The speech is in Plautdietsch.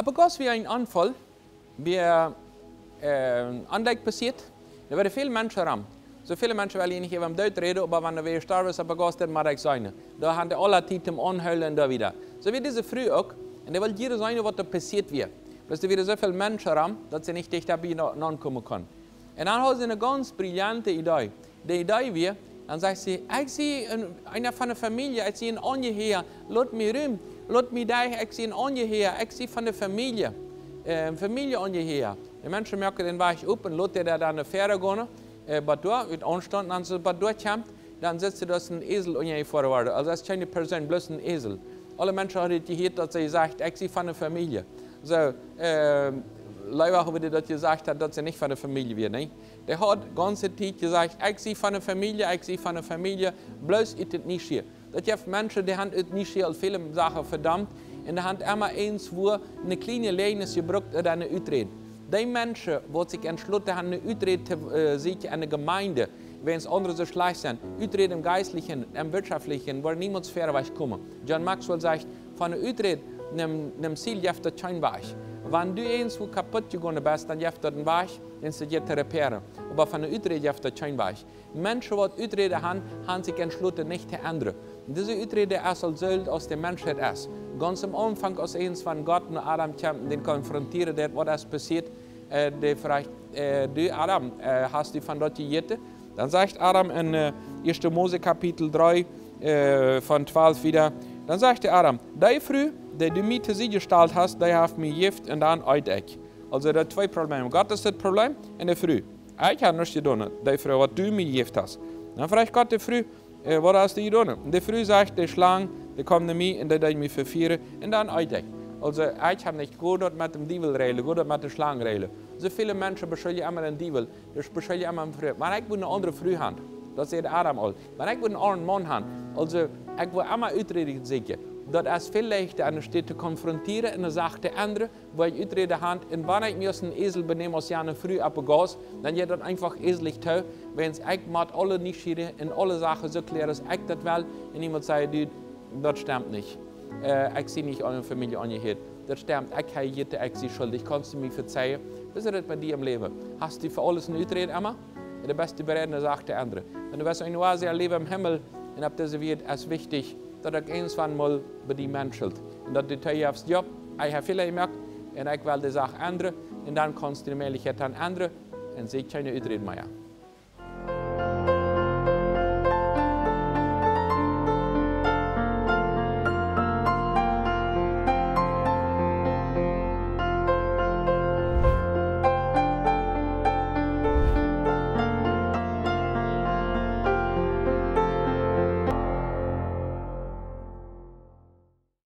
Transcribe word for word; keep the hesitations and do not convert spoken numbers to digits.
Opp een Gast wia een Aunfall, wia, äh, een Onjlekj passieet. Doa wieren väl Menschen rom. Soo väl Menschen wellen hia nich äwa dän Doot räden, oba wan hee wia jestorwen, opp een Gast, daut mott ekj seenen. Doa hauden dee aule Tiet om aunhoolen un doa wieda. Soo wia dise Fru uk. Un dee wull jieren seenen, waut doa passieet wia. Bloos doa wieren soo väl Menschen rom, daut see nich dicht bie no-, nokomen kunn. Un dan haud see eene gaunz brillante Idee. De Idee wia, dan sajcht see: "Ekj sie een, eena von de Famielje, ekj sie een Aunjehieeja, lot mie rum, lot mie derch, ekj sie een Aunjehieeja, ekj sie von de Famielje, äh, Famieljeaunjehieeja." De Menschen moaken dän Wajch op un loten dee dan no väaren gonen, äh, bat doa, ut Aunstaunt, un aus see bat doa kjemt, dan sitt see, daut een Esel unja jefoaren wort. Aulsoo daut es kjeene Persoon, bloos een Esel. Aule Menschen hauden jehieet, daut see sajcht: "Ekj sie von de Famielje." Soo, äh, leewa haud dee daut jesajcht, daut see nich von de Famielje wia, nä? Dee haud de gaunze Tiet jesajcht: "Ekj sie von de Famielje, ekj sie von de Famielje", bloos ut de Nieschia. Daut jeft Menschen, dee haben ut Nieschia aul väle Sachen vedaumt un dee haben emma eent, wua eene kjliene Jeläajenheit jebrukt ooda eene Uträd. Dee Menschen, waut sikj entschloten haben, eene Uträd to, äh, sieekjen enne Jemeent, wäajen aundre soo schlajcht sent, Uträd em Jeistlichen, em Wirtschaftlichen, woaren niemols wieda wajch komen. John Maxwell sajcht: "Von eene Uträd, no, no Ziel jeft daut kjeen Wajch." Wan du eent, wua kaputt jegonen best, dan jeft daut een Wajch, dän to repareren. Oba von eene Uträd jeft daut kjeen Wajch. Menschen, waut Uträden haben, haben sikj entschloten, nich to endren. Un dise Uträd es aul soo oolt aus de Menschheit es. Gaunz aum Aunfank, aus eent von Gott no Adam kjeem, dän konfrontieren deed, waut es passieet, äh, dee fruach, äh: "Du Adam, äh, hast du von daut jejäten?" Dan sajcht Adam en, äh, Ieeschte Mose Kapitel dree, äh, von twalf wieda. Dan sajcht de Adam: "Dee Fru, dee du mie to Sied jestalt hast, dee haft mie jejäft un dan eet ekj." Aulsoo, doa twee Probleme. Gott es daut Problem un de Fru. Ekj hab nuscht jedonen, dee Fru, waut du mie jejäft hast. Dan fruach Gott de Fru: "Äh, waut hast du jedonen?" Un de Fru sajcht: "De Schlang, dee kjeem no mie un dee deed mie vefieren un dan eet ekj." Aulsoo, ekj hab nich, go daut met dän Diewel räajlen, go daut met de Schlang räajlen. Soo väle Menschen beschuljen emma dän Diewel, dee beschuljen emma de Fru. Wan ekj wudd eene aundre Fru haben, daut säd Adam aul. Wan ekj wudd eenen aundren Maun haben, aulsoo, ekj wudd emma Uträd sieekjen. Daut es väl leichta, enne Städ to konfrontieren un eene Sach to endren, wua ekj Uträd hab, un wan ekj mie aus een Esel benäm, aus jane Fru opp de Gauss, dan jeit daut eefach eslich too, wäajen ekj mott aule Nieschia un aule Sachen soo klären, aus ekj daut well, un jemaunt sajcht: "Du, daut stemt nich. Äh, ekj sie nich aun eene Famielje aunjehieet. Daut stemt, ekj hab jejäten, ekj sie schuldich. Kaust du mie vezeien? Woo es daut bie die em Läwen? Hast du fa aules eene Uträd emma? Ooda best du bereit, eene Sach to endren?" Wan du west eene Oase erläwen em Himmel, un opp dise Welt es wichtich, daut uk eent von mol bie die menschelt. Un daut du toojefst: "Jo, ekj hab Fäla jemoakt un ekj well de Sach endren." Un dan kaust du de Mäajlichkjeit han endren un sieekj kjeene Uträd mea.